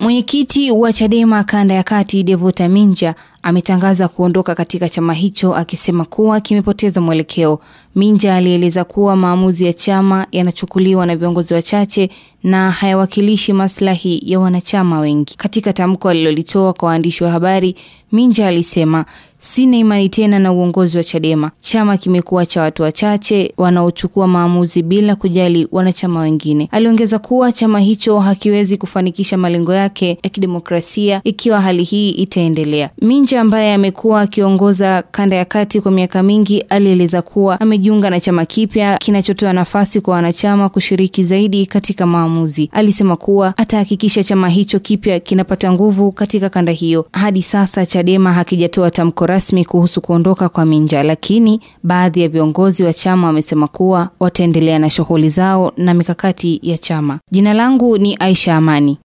Mwenyekiti wa Chadema kanda ya kati Devota Minja ametangaza kuondoka katika chama hicho akisema kuwa kimepoteza mwelekeo. Minja alieleza kuwa maamuzi ya chama yanachukuliwa na viongozi wachache na hayawakilishi maslahi ya wanachama wengi. Katika tamko alilolitoa kwa waandishi wa habari, Minja alisema, "Sina imani tena na uongozi wa Chadema. Chama kimekuwa cha watu wachache wanaochukua maamuzi bila kujali wanachama wengine." Aliongeza kuwa chama hicho hakiwezi kufanikisha malengo yake ya kidemokrasia ikiwa hali hii itaendelea. Minja ambaye amekuwa akiongoza kanda ya kati kwa miaka mingi alieleza kuwa amejiunga na chama kipya kinachotoa nafasi kwa wanachama kushiriki zaidi katika maamuzi. Alisema kuwa atahakikisha chama hicho kipya kinapata nguvu katika kanda hiyo. Hadi sasa Chadema hakijatoa tamko rasmi kuhusu kuondoka kwa Minja, lakini baadhi ya viongozi wa chama wamesema kuwa wataendelea na shughuli zao na mikakati ya chama. Jina langu ni Aisha Amani.